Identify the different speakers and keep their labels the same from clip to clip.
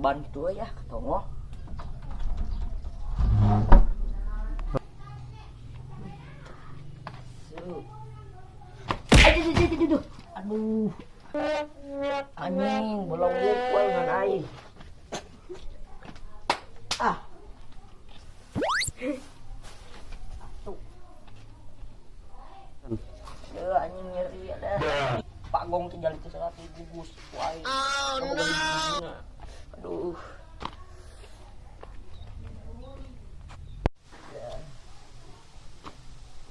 Speaker 1: Ban gitu ya, katongo. Aduh, aduh, aduh, aduh. Aduh. Anjing, bolong buku ngan aing. Ah. Tuh. Duh, anjing nyeri ada. Pak Gong tinggal itu salat gugus ku aing. Oh no. Aduh.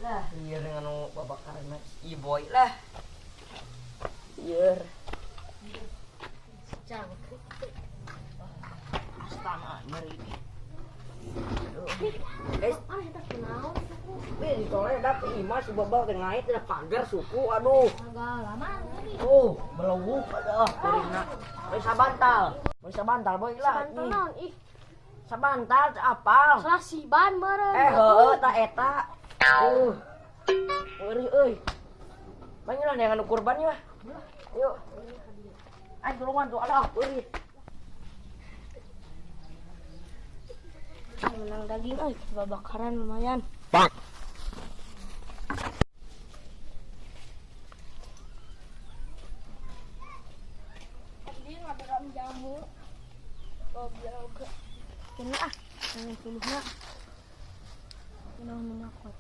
Speaker 1: Lah, lieur nganu babakaran si boy lah. Lieur.
Speaker 2: Jangkrik.
Speaker 1: Astana nyeri. Aduh. Guys,
Speaker 2: Ah, eta kunaon suku?
Speaker 1: wih, ditoleh dapet imah si babal teh ngait ada pagar suku, aduh.
Speaker 2: Pengalaman ini.
Speaker 1: Oh, melewuk aduh kuringna. Boy sabantal. Boy sabantal boy lah.
Speaker 2: Sabantal naon ih?
Speaker 1: Sabantal teu apal.
Speaker 2: Salah siban meureun.
Speaker 1: Eh, heueuh ta eta. Ngeri euy. Banyak yang anu kurban ya. Yuk. Ayo tulungan tuh alah euy.
Speaker 2: Menang daging euy, babakaran lumayan.
Speaker 3: Bang.
Speaker 2: Tadi ngaberam jamu. Goblok. Ini ah, yang puluhna. Ini menakut.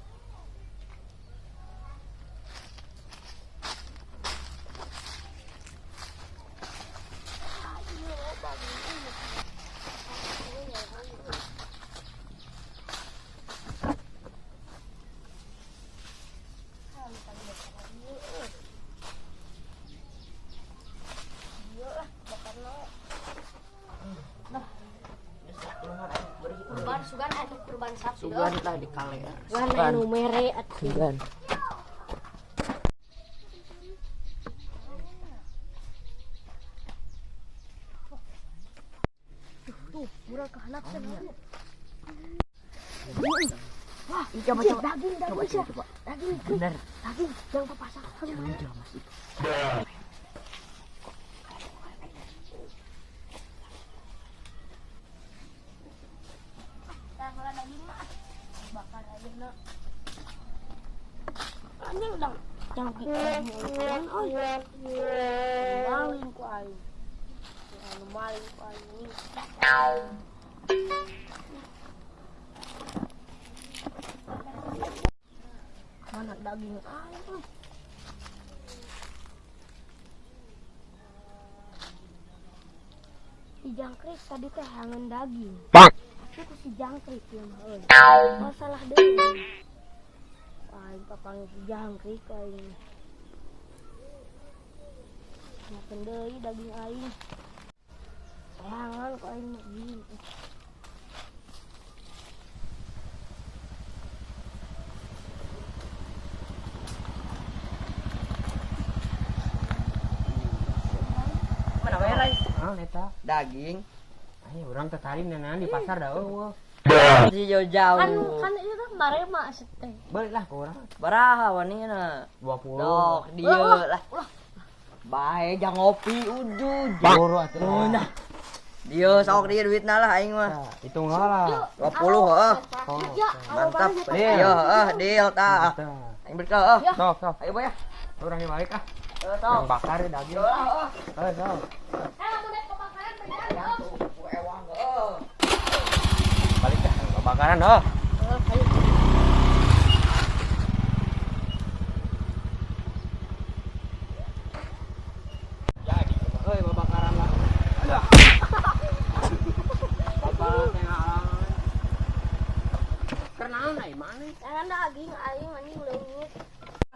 Speaker 2: Kurban sugan anu kurban sapi.
Speaker 1: Sugan lah di kaler.
Speaker 2: Sugan anu mere atuh.
Speaker 1: Sugan.
Speaker 2: Tuh, murah ke anak saya.
Speaker 1: Wah, coba coba.
Speaker 2: Daging,
Speaker 1: Coba
Speaker 2: daging,
Speaker 1: coba.
Speaker 2: daging,
Speaker 1: Bener.
Speaker 2: daging, jangan papasak.
Speaker 1: Meja masih.
Speaker 2: Tangan daging mah bakar aja nak. Anjing dong, jangkrik oi. Maling ku aing. Anu maling ku aing. Mana daging aing? Si jangkrik tadi teh hangan daging.
Speaker 3: Bang.
Speaker 2: Itu si jangkrik ya mah euy. Masalah deui. Aing papanggih si jangkrik aing. Makan deui daging aing. Hangan ku aing mah gini.
Speaker 1: Mana we, Ray?
Speaker 3: Ah, eta.
Speaker 1: Daging.
Speaker 3: Ayo urang teh tadi neunaan di pasar da eueuh.
Speaker 1: Di jauh-jauh.
Speaker 2: Kan kan itu tuh barema teh.
Speaker 3: Beli lah ke urang.
Speaker 1: Baraha wanina.
Speaker 3: 20.
Speaker 1: Dok, dia lah. Bae jangan ngopi ujud.
Speaker 3: Buru atuh.
Speaker 1: Nah. Dia sok dia duitna lah aing mah.
Speaker 3: Nah, hitung heula.
Speaker 1: 20 heeh.
Speaker 3: Oh,
Speaker 2: Ya,
Speaker 1: Mantap.
Speaker 3: Deal.
Speaker 1: Iya, heeh, deal tah.
Speaker 3: Tah.
Speaker 1: Aing berkah heeh.
Speaker 3: Sok, sok.
Speaker 1: Ayo boy ya.
Speaker 3: Urang ge balik ah.
Speaker 1: Heeh, sok.
Speaker 3: Yang bakar ya daging.
Speaker 1: Yo lah, heeh.
Speaker 3: Heeh, sok.
Speaker 2: Eh, lamun rek kebakaran bener.
Speaker 1: Ya tuh, ku ewang heeh.
Speaker 3: Balik ah, kebakaran heuh.
Speaker 2: Heeh, ayo.
Speaker 3: Jadi, euy babakaran lah. Aduh. Bapak teh ngalangan. Keur naon ai maneh?
Speaker 2: Jangan daging aing anjing leungit.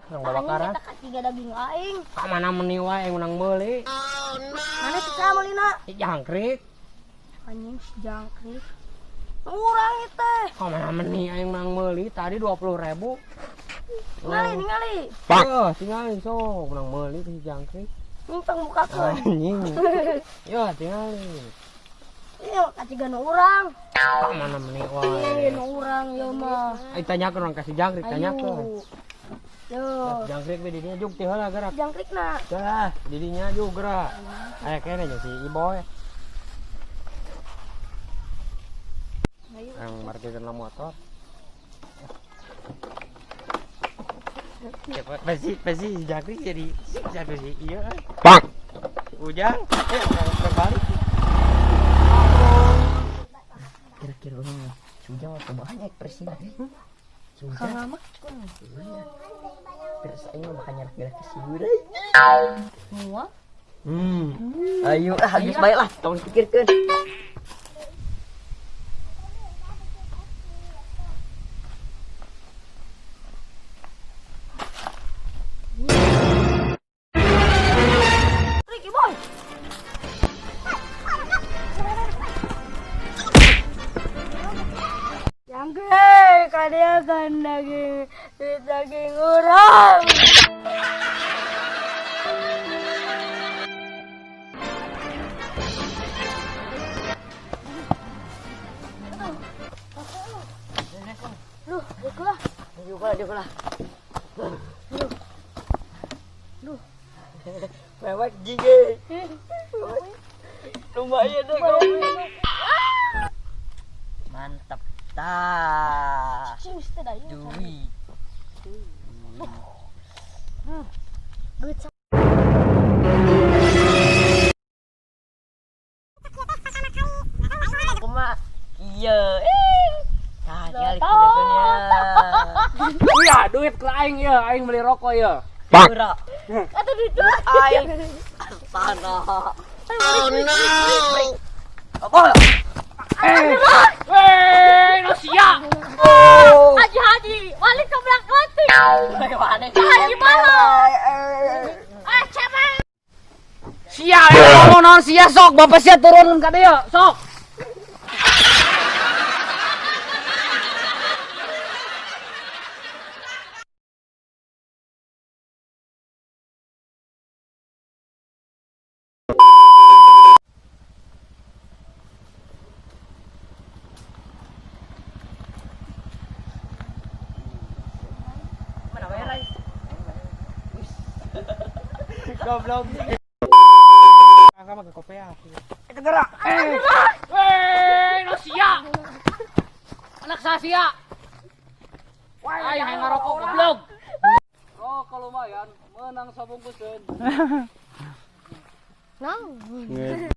Speaker 3: Urang babakaran.
Speaker 2: Anjing eta katiga daging aing.
Speaker 3: Ka mana meuni wae menang meuli.
Speaker 2: Mana teh meulina?
Speaker 3: Si jangkrik.
Speaker 2: Anjing si jangkrik. Urang ieu teh.
Speaker 3: Ka mana meuni aing menang meuli tadi 20.000.
Speaker 2: Ningali ningali.
Speaker 3: Bang. Tinggalin sok menang meuli si jangkrik.
Speaker 2: Numpang bukakeun.
Speaker 3: Anjing. Ya, tinggalin.
Speaker 2: Ieu katiga nu urang.
Speaker 3: Ka mana meuni wae.
Speaker 2: Ieu nu urang ieu mah.
Speaker 3: Ayo tanyakeun urang ka si jangkrik, tanyakeun.
Speaker 2: Yo.
Speaker 3: Jangkrik we didinya jug ti heula gerak.
Speaker 2: Jangkrikna.
Speaker 3: Dah, didinya jug gerak. Aya kene jeung si Iboy. Yang parkirkeun motor. Ya, pasti si Jangkrik jadi siksa tuh si iya. Bang. Ujang, kebalik.
Speaker 1: Kira-kira orang si Ujang waktu banyak presiden. Si Ujang. Iya. Terus aing mah bakal nyarak-nyarak ke si Ujang.
Speaker 2: Semua.
Speaker 1: Ayo ah habis baik lah, tong pikirkeun.
Speaker 2: Ricky boy. Jangkrik, kalian daging daging orang. Duh, lah.
Speaker 1: Diuk lah.
Speaker 2: Duh.
Speaker 1: Mewek jige. Lumayan deh kau. Mantap tah. Duit.
Speaker 2: Duit.
Speaker 1: Kuma iya. Tah, tinggal teleponnya.
Speaker 3: Iya, duit ke aing ya, aing beli rokok ya.
Speaker 1: Ura.
Speaker 2: Atau duit
Speaker 1: Aing. Tanah. Oh no. Apa?
Speaker 3: No sia.
Speaker 1: Oh.
Speaker 2: Haji haji, wali ke belakang.
Speaker 1: Haji
Speaker 2: malam. Ah, cemen.
Speaker 3: Sia, ngomong naon sia sok, bapak sia turun ka dieu, sok.
Speaker 1: Mana wae, Rai? Goblok.
Speaker 3: Kakak mah ke kopea.
Speaker 1: Itu gerak.
Speaker 3: No sia. Anak sasia. Aing hayang ngarokok goblok. Rokok lumayan, menang sabungkuseun.
Speaker 2: Nang.